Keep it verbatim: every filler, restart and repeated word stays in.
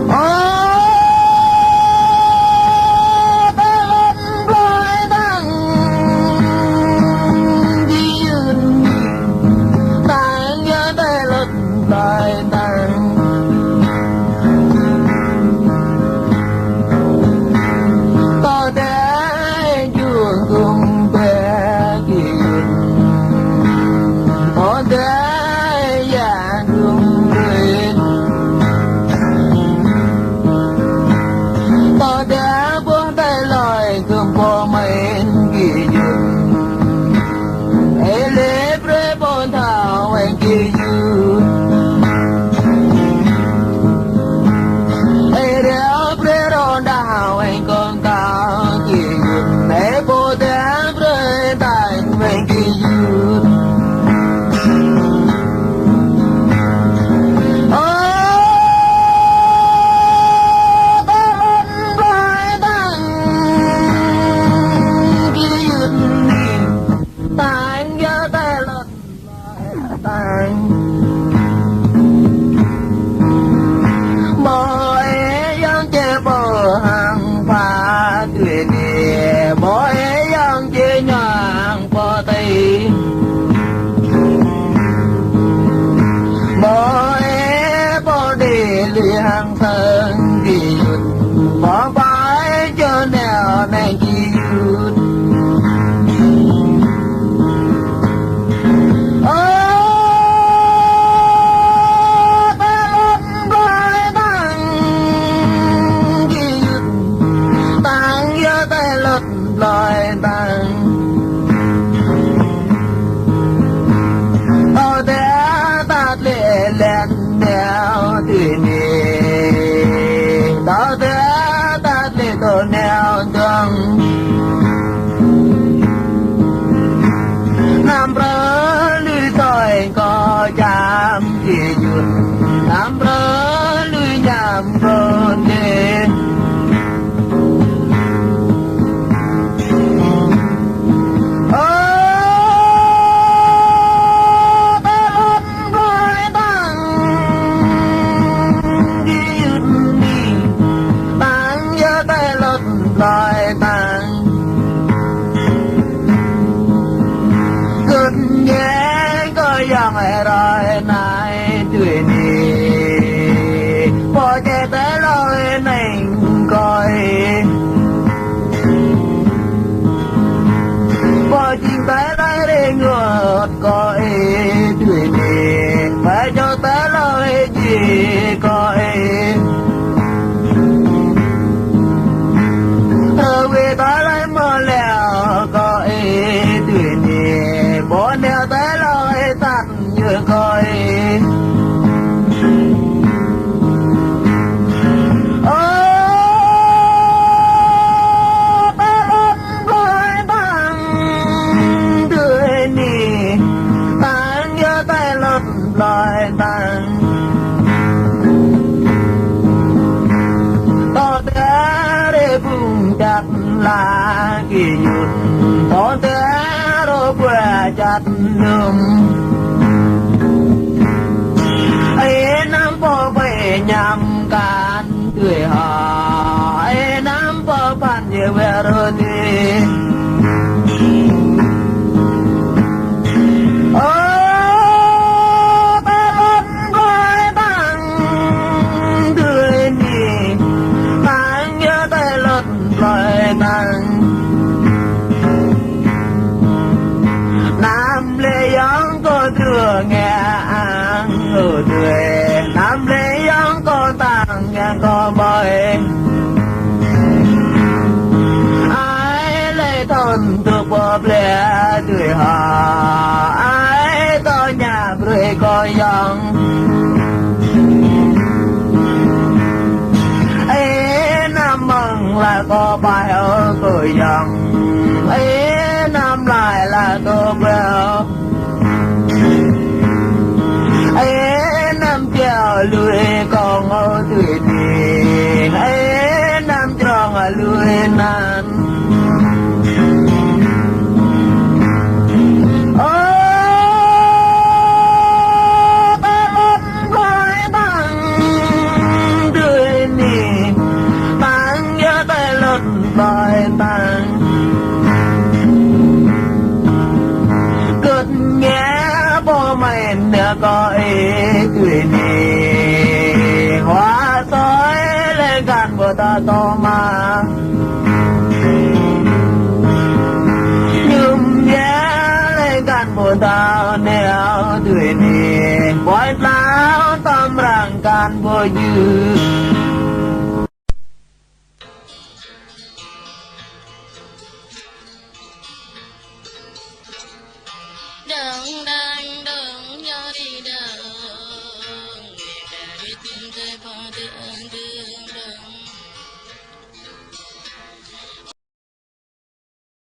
Ơ, tơlơi lŏn plơi tăng, či yun tăng, yơh tơlơi lŏn plơi tăng. Tơdah jung kung pơki yun, tơdah ya kung pơki, tơdah ƀuh tơlơi kung pơmĭn ki yun. Ih lĕ brơi ƀôn thâo weng ki yun. Ih rao brơi rơđah weng kông kâo ki yun. Ih ƀôdah brơi tañ weng ki yun. Ơ, tơlơi lŏn plơi tăng, ki yun ni. Tăng yơh tơlơi lŏn plơi tăng. Ƀơi yang či pơhăng pha tui ni, ƀơi yang či ñang pơtĭ. Ƀơi pô đĭ lui hăng tơng ki yun, ƀơi ƀai čơ neo neng ki yun. Ơ, tơlơi lŏn plơi tăng, ki yun tăng, yơh tơlơi lŏn plơi tăng. Tơdah tat lĕ lĕ neo tui ni, tơdah tat lĕ tơ neo dơ̆ng. Anăm brơi lui tui kơ čăm ki yun, anăm brơi lui ñam kơ ni. Ơ, tơlơi lŏn plơi tăng, ki yun ni, tăng yơh tơlơi lŏn plơi tăng. Gơ̆n ñe kơ yang rai nai tui ni, pô či tơlơi neng kơ ih. Pô jing tơlơi rơngot kơ ih tui ni, pô čŏ tơlơi djik kơ ih. Rơwĭ tơlơi mơleo kơ ih tui ni, pô neo tơlơi tăt yơh kơ ih. Ơ, tơlơi lŏn plơi tăng tui ni, tăng yơh tơlơi lŏn plơi tăng. Tơdah ih ƀuh čăt la ki yun, tơdah ih ƀuh čăt lŏm. Ih anăm pơpĕ ñam kan tui hă, ih anăm pơphan yơh wơr rơni. Ơ, tơlơi lŏn plơi tăng tui ni, tăng yơh tơlơi lŏn plơi tăng. Anăm lĕ yang kơ tơngia ang ơ tui, anăm lĕ yang kơ tăng yang kơ ƀơi. Ih lĕ thun tŭk pơplĕ tui hă, ih tơña brơi kơ yang. Ih anăm mơ̆ng laĭ kơ ƀai ơ kơ yang, ih anăm laĭ laĭ kơ ƀai. Ih anăm pioh lui kông ơ tui ni, ih anăm črông lui anăn. Ơ, tơlơi lŏn plơi tăng Nơ kơ ih tui anai, huă soi lĕ găn ƀu ta tơ mă. Ñum yă lĕ găn ƀu ta neo tui anai, ƀơi tlao tơm răng găn ƀu jưh.